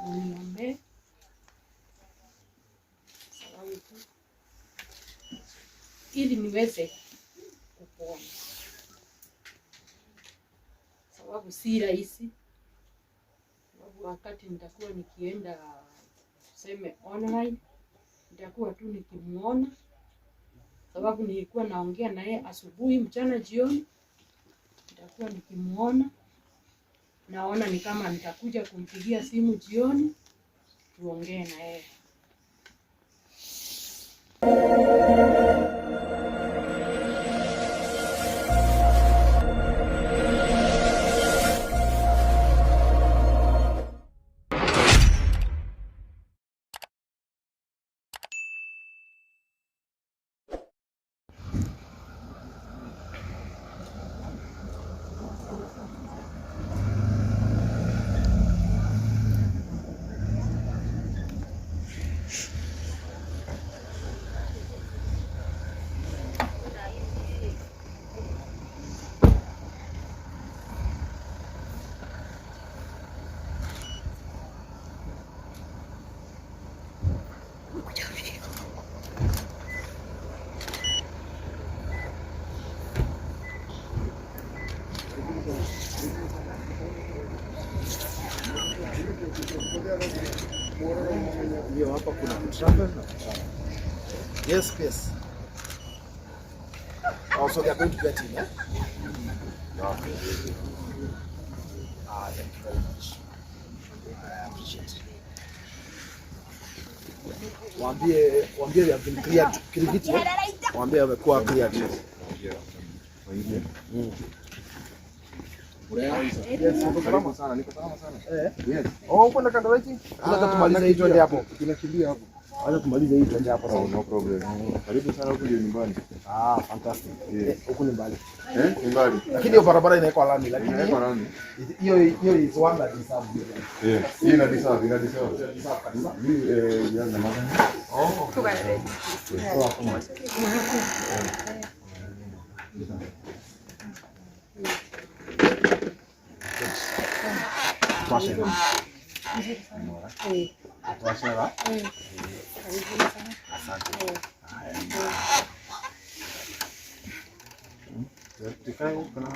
Mniombee sababu tu ili niweze kupona, sababu si rahisi, sababu wakati nitakuwa nikienda tuseme online, nitakuwa tu nikimuona, sababu nilikuwa naongea na yeye asubuhi, mchana, jioni, nitakuwa nikimuona. Naona ni kama nitakuja kumpigia simu jioni tuongee na yeye. Ndio hapa kuna kutravel na kutravel. Yes, yes. Also they are going to get in, eh? Okay. Ah, thank you very much. I appreciate it. Waambie waambie they have been cleared. Kirigiti, eh? Waambie wamekuwa cleared. Yes, uko salama sana, niko salama sana. Eh. Yes. Oh, uko na Kandaraki? Acha tumalize hii twende hapo. Tunakimbia hapo. Acha tumalize hii twende hapo Oh, sasa. no problem. Karibu sana huku ndio nyumbani. Ah, fantastic. Yes. Eh, huku ni mbali. Eh, ni mbali. Lakini hiyo barabara inawekwa lami, lakini Inawekwa lami. hiyo hiyo is one that deserves it. Yeah. Hii ina deserve, ina deserve. Deserve kabisa. Mimi eh na mama. Oh. Twashera. Twashera. Asante. Haya. Tukae huko na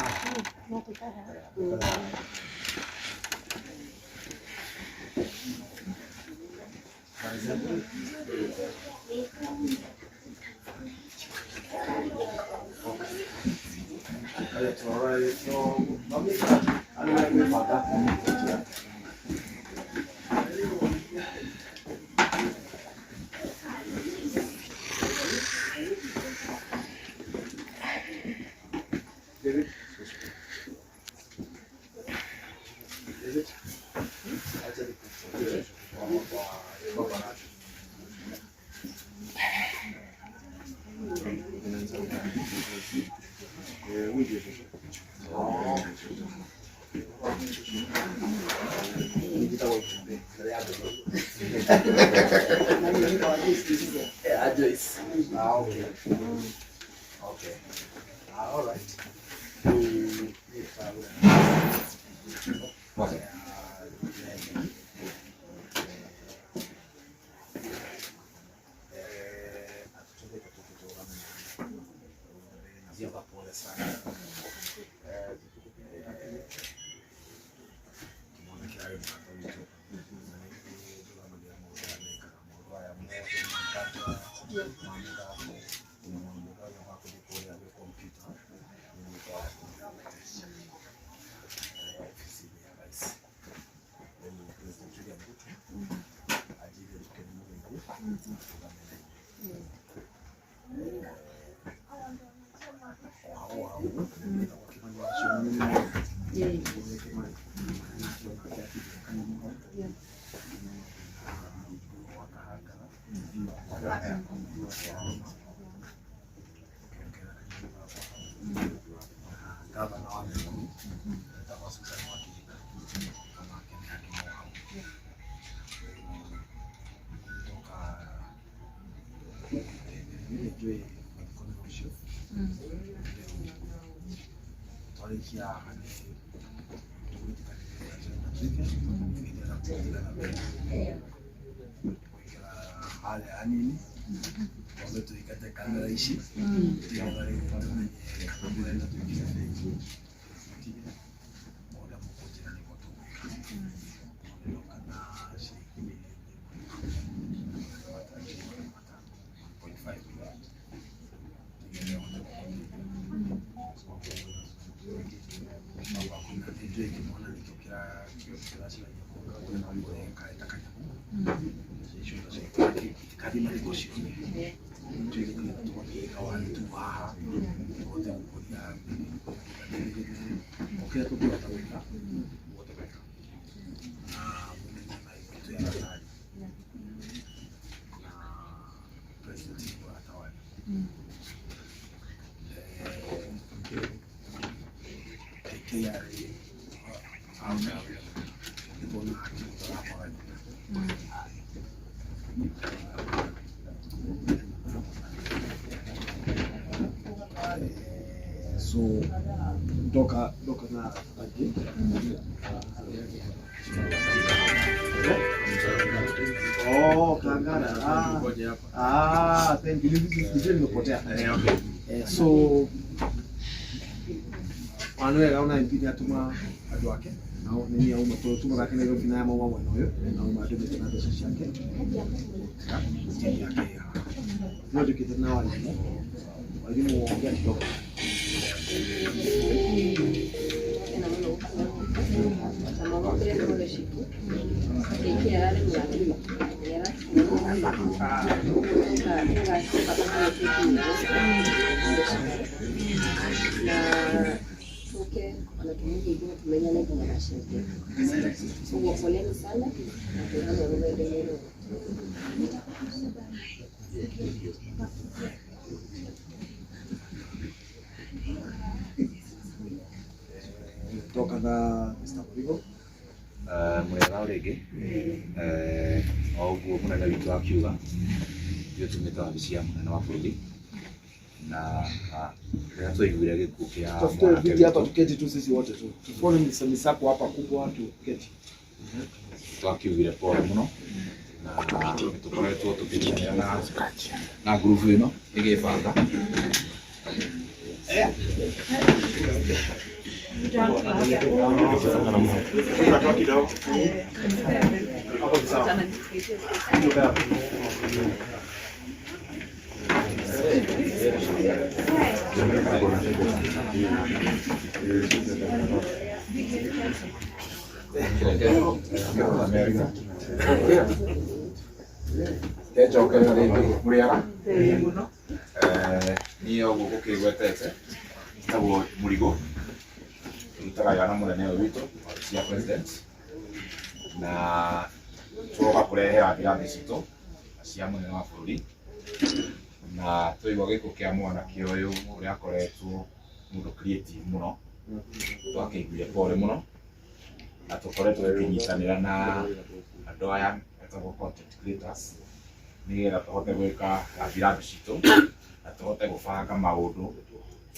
Joyce. Ah, okay. Okay. Ah, all right. Gavana wa Nakuru etagwo Susan Wakihika onake nĩ akiuma hau ndoka niĩ njũĩ mathiko nĩ rũciũ twarĩkia haha nĩ tũgwĩtĩkanĩria Tũtigana mbere gwĩkĩra harĩa hanini twambe tũikate kamera ici nĩgetha rĩu tũmenye kana mũrenda twĩkĩre Facebook tigire ũrĩa mũkũnjĩra nĩguo tũgwĩka. Ndoka na ciringi mirioni 1.5 million nĩgetha ũhote gũkũnjĩra kĩmwana nĩkĩo kĩraciragia kareta kanyamũ kathi mathiko ciothe tuige nĩgetha tũhote gwĩka one two haha tũhote gũkũria o kĩrĩa tũngĩhota gwĩka tũhote gwĩka na mũmenye na itũ ya Gatari na president wa Tawari KRA arutaga wĩra nĩtuona akĩhũthĩra kwaga nyina. So ndoka ndoka na angĩ. Oh, Kangara. Ah, ah, thank you. Ndio nimepotea. Eh, so Manuel ona MP nĩ atũma andũ ake nao nĩ niĩ auma tũma gake Nairobi na mauma mwena ũyũ na auma ndũmĩte na mbeca ciake timu yake ĩ haha no njũkĩte na warimũ warimũ ongea kidogo. Na tuke ona tumungi ingine tumenyane nginya na ciake ũguo poleni sana na twĩhamwe rũgendo-inĩ rũrũ. Ndoka na Mr. Murigo. Mũrĩega o rĩngĩ o ũguo mũnene witũ akiuga ithuĩ tumĩte wabici ya mũnene wa bũrũri na rĩrĩa twaiguire gĩkuũ kĩa Tafute mwanake viti hapa witũ tuketi tu sisi wote tu tuone misako hapa kubwa tuketi. Twakiugire pole mũno na nĩtũkoretwo tũkĩnyitanĩra na ngurubu ĩno ĩgĩbanga. Hapo ni sawa. Njoke rĩngĩ mũrĩega niĩ ũguo gũkĩgwetete njĩtagwo Mũrigo tũrutaga wĩra na mũnene ũyũ witũ wabici ya president na twoka kũrehe rambirambi citũ cia mũnene wa bũrũri na twaigua gĩkuũ kĩa mwanake ũyũ ũrĩa akoretwo mũndũ creative mũno twakĩiguire pole mũno na tũkoretwo tũkĩnyitanĩra na andũ aya metagwo content creators nĩgetha tũhote gwĩka rambirambi citũ na tũhote gũbanga maũndũ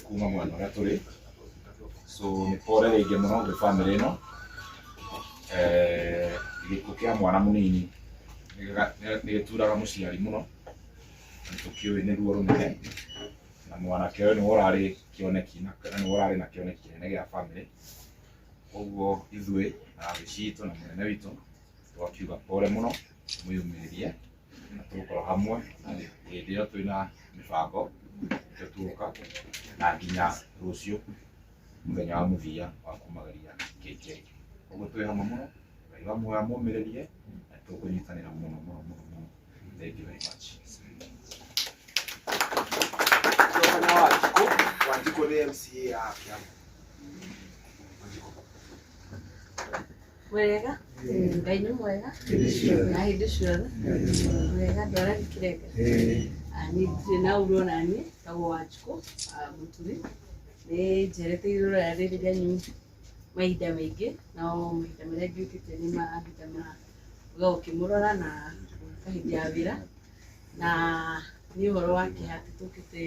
kuma mwena ũrĩa tũrĩ. So nĩ pole rĩngĩ mũno gwĩ bamĩrĩ ĩno. Gĩkuũ kĩa mwana mũnini nĩ gĩturaga mũciari mũno nĩ tũkĩũĩ nĩ ruo rũnene na mwanake ũyũ nĩwe ũrarĩ kĩoneki na nĩwe ũrarĩ na kĩoneki kĩnene gĩa bamĩrĩ ũguo ithuĩ na wabici itũ na mũnene witũ twakiuga pole mũno mwĩyũmĩrĩrie na tũgũkorwo hamwe na hĩndĩ ĩyo twĩna mĩbango nĩkĩo tũgũka na nginya rũciũ mũthenya wa mũthia wa kumagaria KK ũguo twĩ hamwe mũno Ngai wa muoyo amũmĩrĩrie na tũkũnyitanĩra mũno mũno mũno mũno. Thank you very much. Ndoka na Wanjikũ. Wanjikũ nĩ MCA ya Kiambu. Wanjikũ. Wega Ngai nĩ mwega na hĩndĩ ciothe wega ndwara gĩkĩrenge niĩ ndirĩ na ũru ona niĩ tagwo Wanjikũ Mũturi nĩ njerete irũra rĩrĩ rĩanyu mahinda maingĩ no mahinda marĩa ngĩũkĩte nĩ mahinda ma gũka gũkĩmũrora na gũka hĩndĩ ya wĩra na nĩ ũhoro wa kĩeha atĩ tũkĩte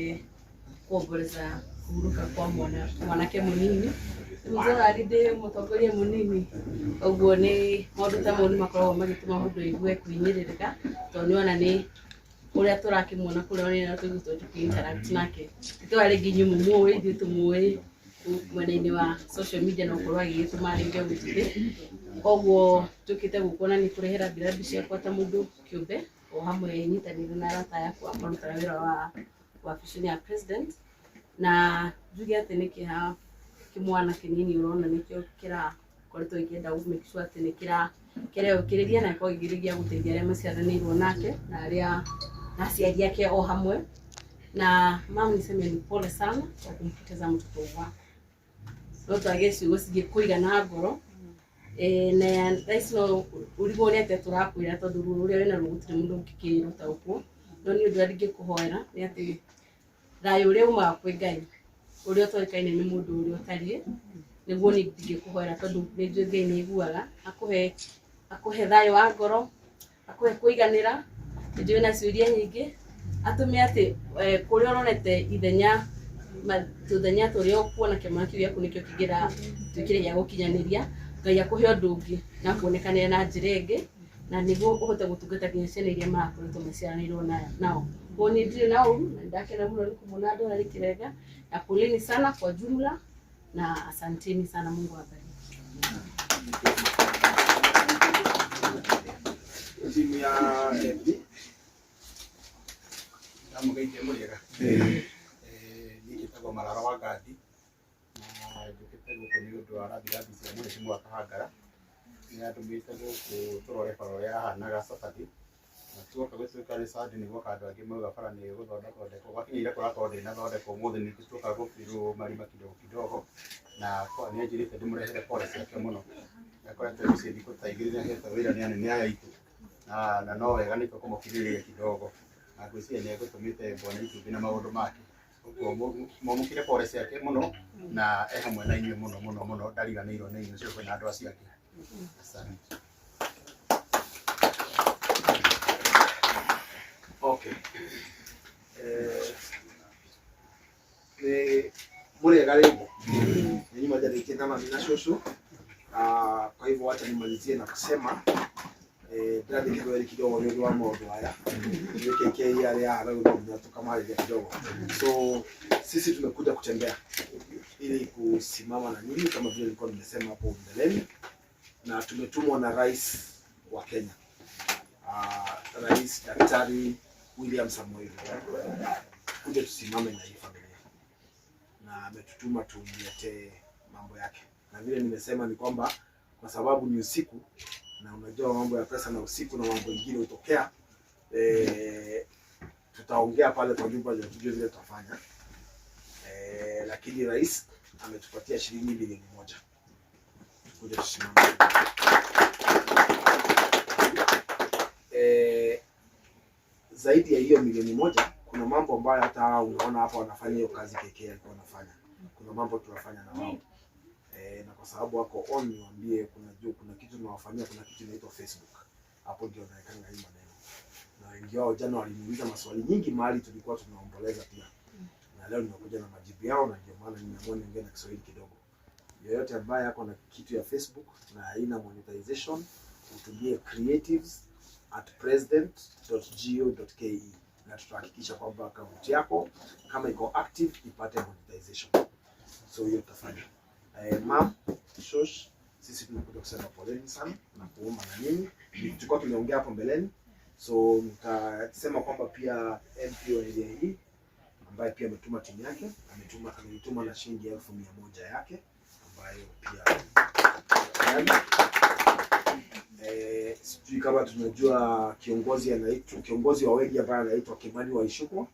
kuomboleza Kũhurũka kwa mwana mwanake mũnini mũzorari ndĩ mũtongoria mũnini ũguo nĩ maũndũ ta mau nĩ makoragwo magĩtũma mũndũ aigue kũhinyĩrĩrĩka tondũ nĩ ona nĩ ũrĩa tũrakĩmuona kũrĩa ona tũgũtwo tũkĩ interact nake itũra rĩngĩ inyuĩ mũmũĩ ithuĩ tũmũĩ mwena-inĩ wa social media na gũkorwo agĩgĩtũma arĩ mbegũ njĩthĩ koguo njũkĩte gũkũ ona nĩ kũrehera mbirabi ciakwa ta mũndũ kĩũmbe o hamwe nyitanĩire na arata yakwa marutaga wĩra wa wabici-inĩ ya president na njuge atĩ nĩ kĩeha kĩmwana kĩnini ũrona nĩkĩo kĩrakoretwo gĩkĩenda gũ make sure atĩ nĩ kĩreũkĩrĩria na gĩkorwo gĩkĩgeria gũteithia arĩa maciaranĩirwo nake na arĩa na aciari ake o hamwe na mam niseme ni pole sana kwa kumpoteza mtoto wako no twage ciugo cingĩkũigana ngoro na thaa ici no ũrigwo ũrĩa atĩa tũrakwĩra tondũ ruo rũrĩa wĩna ruo gũtirĩ mũndũ ũngĩkĩrũtaũkwo no nĩ ũndũ ũrĩa ndingĩkũhoera nĩ atĩ thayũ ũrĩa umaga kwĩ Ngai ũrĩa ũtoĩkaine nĩ mũndũ ũrĩa ũtariĩ nĩguo niĩ ndingĩkũhoera tondũ nĩ njũĩ Ngai nĩ aiguaga akũhe thayũ wa ngoro akũhe kũiganĩra nĩ njũĩ na ciũria nyingĩ atũme atĩ kũrĩa ũrorete ithenya tũthenya tũrĩa ũkuona kĩmwana kĩu gĩaku nĩkĩo kĩngĩratuĩkire gĩa gũkinyanĩria Ngai akũhe ũndũ ũngĩ na kuonekanĩre na njĩra ĩngĩ na nĩguo ũhote gũtungata nginya ciana iria marakoretwo maciaranĩirwo nao koguo niĩ ndirĩ na ũru na nĩndakena mũno nĩ kũmuona Ndorari Kĩrenga na poleni sana kwa jumla na asanteni sana Mungu awabariki. Timu ya MP ndamũgeithia mũrĩega niĩ njĩtagwo Marara wa Ngathi na njũkĩte gũkũ nĩ ũndũ wa rambirambi cia mũheshimiwa Kahangara nĩ andũmĩte gũkũ tũrore bara ũrĩa yahanaga cabathi na tuoka gũtuĩka nĩ Sunday nĩ guoka andũ angĩ mauga bara nĩ gũthondekwo gwakinyĩire kũrakorwo ndĩnathondekwo ũmũthĩ nĩ tuoka gũbirwo marima kidogo kidogo na nĩ anjĩrĩte ndĩmũrehere pole ciake mũno akoretwo mũciĩ thikũ ta igĩrĩ nĩ ahetwo wĩra nĩ anene aya aitũ na no wega nĩ tũkũmũkirĩrĩria kidogo na ngwĩciria nĩ egũtũmĩte bwana itumbĩ na maũndũ make ũguo mwamũkĩre pole ciake mũno na e hamwe na inyuĩ mũno mũno mũno ndariganĩirwo nĩ inyuĩ ũcio kwĩna andũ acio angĩ asante. Okay. Nĩ mũrĩega rĩngĩ nĩ nyuma njarĩtie na mami na cũcũ kwa hivyo wacha nimalizie na kusema ndĩrathiĩ kĩgweri kidogo nĩ ũndũ wa maũndũ haya ithuĩ KK arĩa haha no nginya tukamarĩria kidogo so sisi tumekuja kutembea ili kusimama na nyinyi kama vile nilikuwa nimesema hapo mbeleni na tumetumwa na rais wa Kenya Rais Daktari William Samoei Ruto kuja tusimame na hii familia na ametutuma tumletee mambo yake, na vile nimesema ni kwamba kwa sababu ni usiku na unajua mambo ya pesa na usiku na mambo mengine hutokea, tutaongea pale kwa nyumba ndio tujue vile tutafanya, lakini rais ametupatia shilingi milioni 1 kuja tusimame. Zaidi ya hiyo milioni 1 kuna mambo ambayo hata unaona hapa wanafanya hiyo kazi KK alikuwa wanafanya. Kuna mambo tunafanya na wao. Na kwa sababu wako on niwaambie kuna kitu tunawafanyia, kuna kitu inaitwa Facebook. Hapo ndio naekanga hii maneno. Na wengi wao jana waliniuliza maswali nyingi mahali tulikuwa tunaomboleza pia. Na leo nimekuja na majibu yao na ndio maana nimeamua niongee na Kiswahili kidogo. Yoyote ambaye ako na kitu ya Facebook na haina monetization utumie creatives@president.go.ke na tutahakikisha kwamba akaunti yako kama iko active ipate monetization. So hiyo tutafanya. Ma'am, shosh, sisi tunakuja kusema poleni sana na kuomba na nyinyi. Tulikuwa tumeongea hapo mbeleni. So nitasema kwamba pia MP wa area hii ambaye pia ametuma timu yake, ameituma na shilingi 100,000 yake ambayo pia sijui kama tunajua kiongozi anaitwa kiongozi wa wengi ambaye anaitwa Kimani Waishukwa.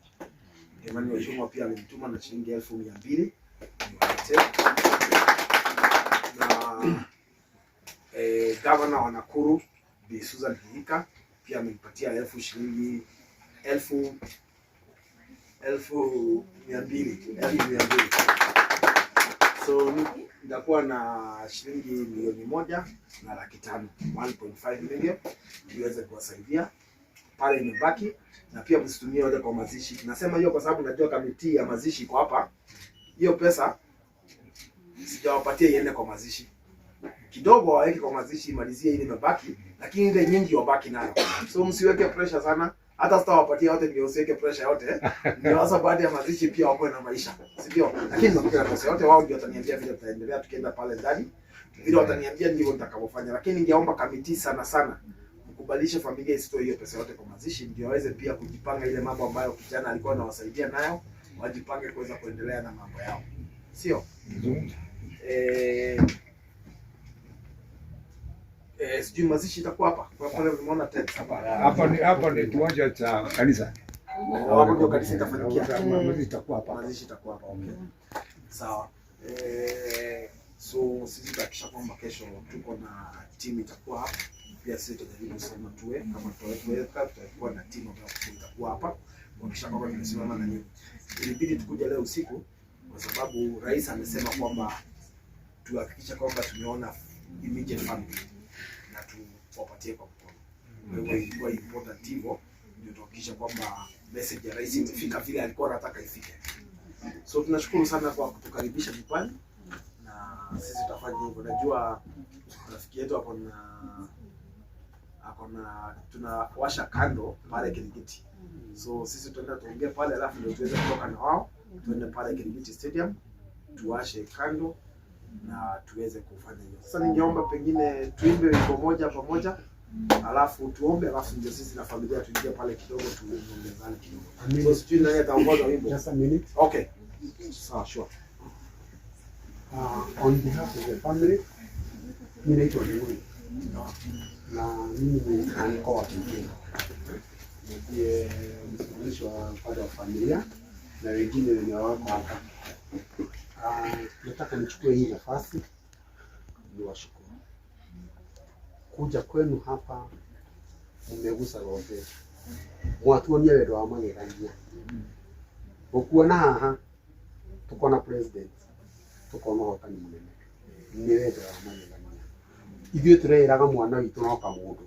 Kimani Waishukwa pia alimtuma na shilingi 200,000 niwaletee. Na gavana wa Nakuru Bi Susan Kihika pia amenipatia 200,000. So nitakuwa na shilingi 1,500,000, 1.5 million iweze kuwasaidia pale imebaki, na pia msitumie yote kwa mazishi. Nasema hiyo kwa sababu najua kamiti ya mazishi iko hapa. Hiyo pesa sijawapatia iende kwa mazishi. Kidogo waweke kwa mazishi imalizie ile imebaki, lakini ile nyingi wabaki nayo. So msiweke pressure sana. Hata sitawapatia yote ndio usiweke pressure yote. Ndio sasa baada ya mazishi pia wakuwe na maisha. Si ndio? Lakini nakupa pesa yote, wao ndio wataniambia vile tutaendelea tukienda pale ndani. Vile wataniambia ndivyo nitakavyofanya. Lakini ningeomba committee sana sana mkubalishe familia isitoe hiyo pesa yote kwa mazishi, ndio waweze pia kujipanga ile mambo ambayo kijana alikuwa anawasaidia nayo, wajipange kuweza kuendelea na mambo yao, sio? Sijui mazishi itakuwa hapa kwa pale, umeona tent hapa. Hapa ni kiwanja cha kanisa. Oh, hapo ndio kanisa itafanyikia. Mazishi itakuwa hapa. Mazishi itakuwa hapa, okay. Sawa. So sisi tutahakikisha kwamba kesho tuko na timu itakuwa hapa. Pia sisi tutajaribu sana tuwe kama tutaweka, tutakuwa na timu ambayo itakuwa hapa kuhakikisha kwamba tumesimama na nyinyi. Ilibidi tukuja leo usiku kwa sababu rais amesema kwamba tuhakikishe kwamba tumeona immediate family na tuwapatie kwa mkono. Kwa hivyo ilikuwa important hivyo ndio tuhakikishe kwamba message ya rais imefika vile alikuwa anataka ifike. So tunashukuru sana kwa kutukaribisha nyumbani na sisi tutafanya hivyo. Najua rafiki yetu ako na tunawasha candle pale Kirigiti. So sisi tutaenda tuongee pale, alafu ndio tuweze kutoka na wao tuende pale Kirigiti Stadium tuwashe candle na tuweze kufanya hiyo. Sasa ningeomba pengine tuimbe wimbo moja pamoja, alafu tuombe, alafu ndio sisi na familia tuingie pale kidogo tuongezane kidogo. So sijui nani ataongoza wimbo. Just a minute. Okay. Sawa, sure. On behalf of the family, mi naitwa Ngui na mimi ni uncle wa KK. Ndiye msimamizi wa upande wa familia na wengine wenye wako hapa. Nataka nichukue hii nafasi niwashukuru kuja kwenu hapa, mmegusa roho zetu, mwatuonia wendo wa magegania gukuona haha tukona president tukona ũhotani mũnene nĩ wendo wa magegania. Ithuĩ tũreĩraga mwana witũ no kamũndũ,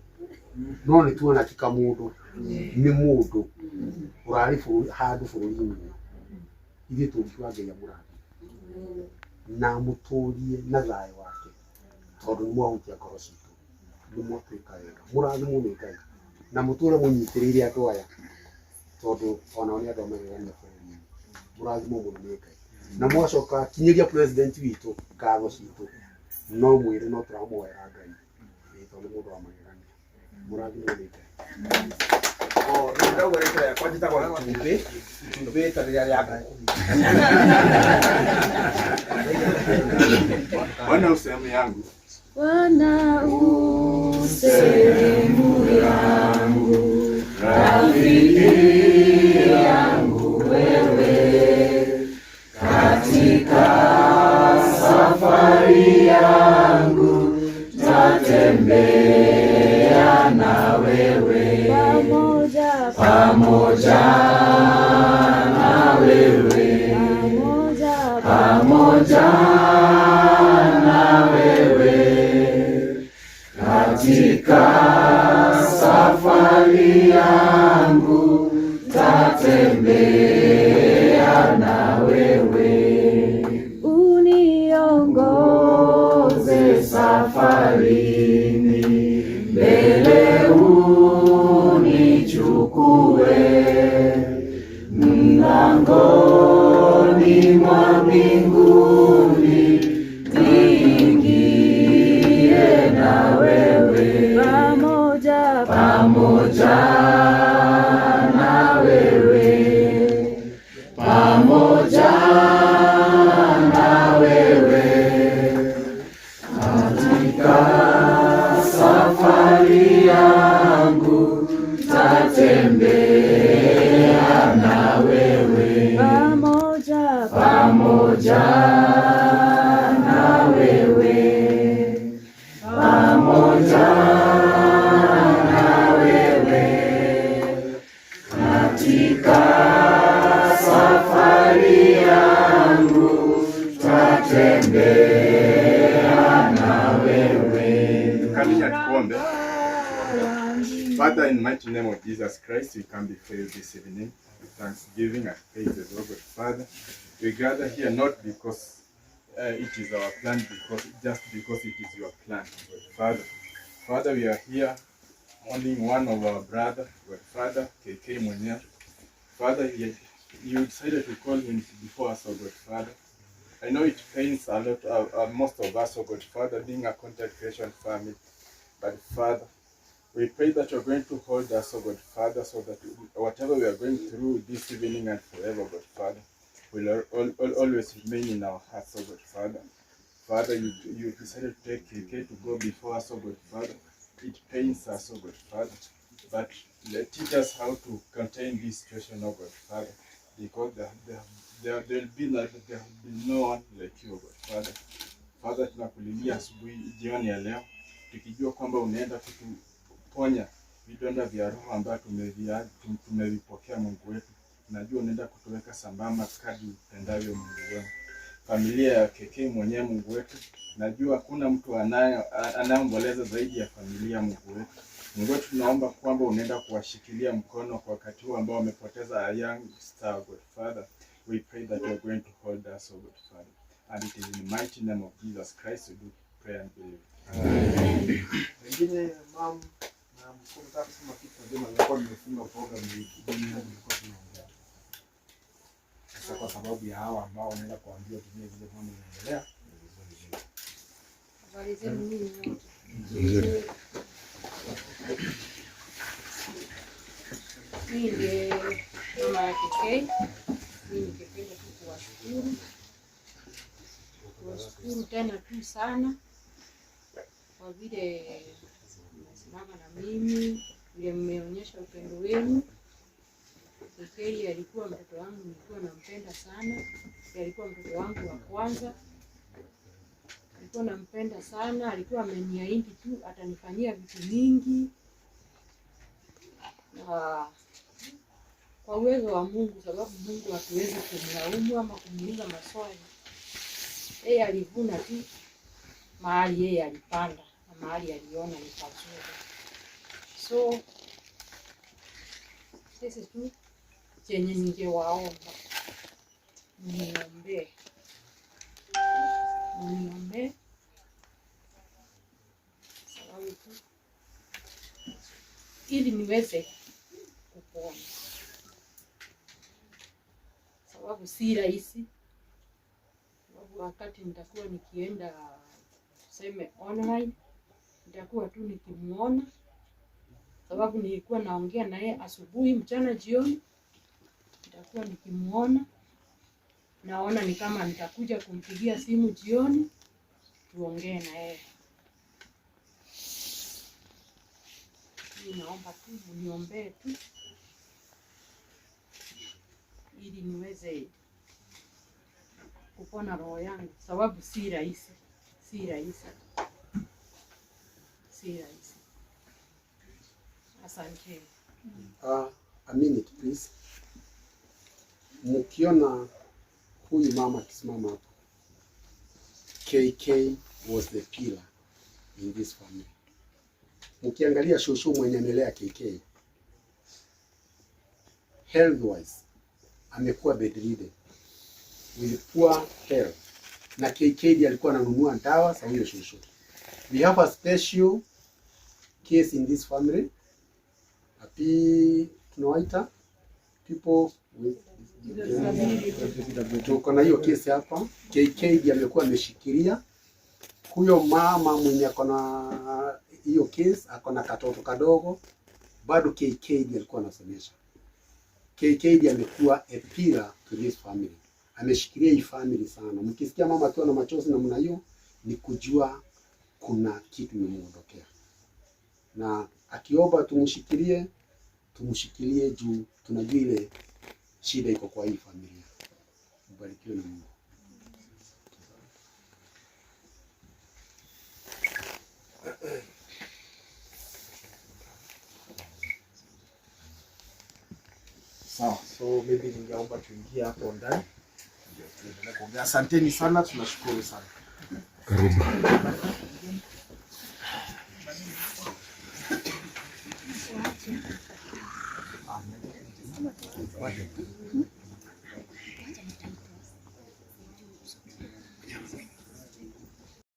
no nĩ tuona ti kamũndũ, nĩ mũndũ ũrarĩ handũ bũrũri-inĩ ũyũ. Ithuĩ tũngiuga Ngai amũrathime na mũtũrie na thayũ wake, tondũ nĩ mwahutia ngoro citũ, nĩ mwatwĩka wega. Mũrathimwo nĩ Ngai na mũtũre mũnyitĩrĩire andũ aya, tondũ onao nĩ andũ a magegania bũrũri-inĩ. Mũrathimwo mũno nĩ Ngai na mwacoka kinyĩria president witũ ngatho citũ, no mwĩre no tũramũhoera Ngai ĩ, tondũ nĩ mũndũ wa magegania. Mũrathimwo nĩ Ngai. Oh, ndauga rĩtwa rĩakwa njĩtagwo itumbĩ, itumbĩ ta rĩrĩa rĩa ngũkũ. Bwana usehemu yangu. Bwana u sehemu yangu, rafiki yangu wewe, katika safari yangu tatembea na wewe, pamoja pamoja na wewe, pamoja pamoja na wewe, katika safari yangu tatembea na wewe, uniongoze safarini, mbele unichukue mlangoni mwa mbinguni, niingie na wewe, pamoja pamoja na wewe, pamoja na wewe, katika safari yangu tatembea na wewe, pamoja pamoja na wewe, pamoja na wewe, katika safari yangu tatembea na wewe. Tukalisha tuombe. Father, in the mighty name of Jesus Christ, we come before you this evening with thanksgiving and praises, O God Father. We gather here not because it is our plan, because just because it is your plan, God Father. Father, we are here mourning one of our brother, God Father, KK Munyia. Father, you decided to call him before us, oh God Father. I know it pains a lot, most of us, oh God Father, being a content creation family. But Father, we pray that you're going to hold us, oh God Father, so that whatever we are going through this evening and forever, God Father, will always remain in our hearts, oh God Father. Father, you decided to take KK to go before us, oh God Father. It pains us, oh God Father. But teach us how to contain this situation, oh God Father, because there will be no one like you, oh God Father. Father, tunakulilia asubuhi jioni ya leo tukijua kwamba unaenda kutuponya vidonda vya roho ambayo tumevipokea Mungu wetu. Najua unaenda kutuweka sambamba kadri upendavyo Mungu wetu. Familia ya KK mwenyewe Mungu wetu, najua hakuna mtu anayeomboleza zaidi ya familia Mungu wetu. Mungu wetu, tunaomba kwamba unaenda kuwashikilia mkono kwa wakati huu ambao wamepoteza a young star, God Father. We pray that you are going to hold us, oh God Father. And it is in the mighty name of Jesus Christ we do pray and believe. Amen. Wengine mam na mkuu nataka kusema kitu najua nilikuwa nimefunga program hii nilikuwa tunaongea. Sasa kwa sababu ya hawa ambao wanaenda kuambia dunia vile mambo yanaendelea, ni vizuri vile. Habari zenu nyinyi wote. Nzuri. Mimi ndiye mama ya KK. Mimi ningependa tu kuwashukuru, kuwashukuru tena tu sana kwa vile mmesimama na mimi, vile mmeonyesha upendo wenu. KK alikuwa mtoto wangu, nilikuwa nampenda sana. Alikuwa mtoto wangu wa kwanza, alikuwa nampenda sana. Alikuwa ameniahidi tu atanifanyia vitu mingi, na kwa uwezo wa Mungu, sababu Mungu hatuwezi kumlaumu ama kumuuliza maswali. Yeye alivuna tu mahali yeye alipanda na mahali aliona ni pazuri. So sisi tu chenye ningewaomba mniombee, mniombee sababu tu ili niweze kupona, sababu si rahisi, sababu wakati nitakuwa nikienda tuseme online, nitakuwa tu nikimuona, sababu nilikuwa naongea na yeye asubuhi, mchana, jioni, nitakuwa nikimuona. Naona ni kama nitakuja kumpigia simu jioni tuongee na yeye. Mimi naomba tu mniombee tu ili niweze kupona roho yangu, sababu si rahisi, si rahisi, si rahisi. Asante. A minute please. Mkiona huyu mama akisimama hapo, KK was the pillar in this family. Mkiangalia shosho mwenye amelea KK, health wise amekuwa bedridden with poor health, na KK ndiye alikuwa ananunua dawa za huyo shosho. We have a special case in this family. Api tunawaita people with, tuko na hiyo kesi hapa. KK ndiye amekuwa ameshikilia huyo mama mwenye ako na hiyo case, ako na katoto kadogo, bado KK ndiye alikuwa anasomesha. KK ndiye amekuwa a pillar to this family, ameshikilia hii family sana. Mkisikia mama akiwa na machozi namna hiyo, ni kujua kuna kitu imemuondokea, na akiomba tumshikilie, tumshikilie juu tunajua ile shida iko kwa hii familia. Mbarikiwe na Mungu. Sawa, so maybe ningeomba tuingie hapo ndani ndio tuendelee kuongea. Asanteni sana, tunashukuru sana. Karibu.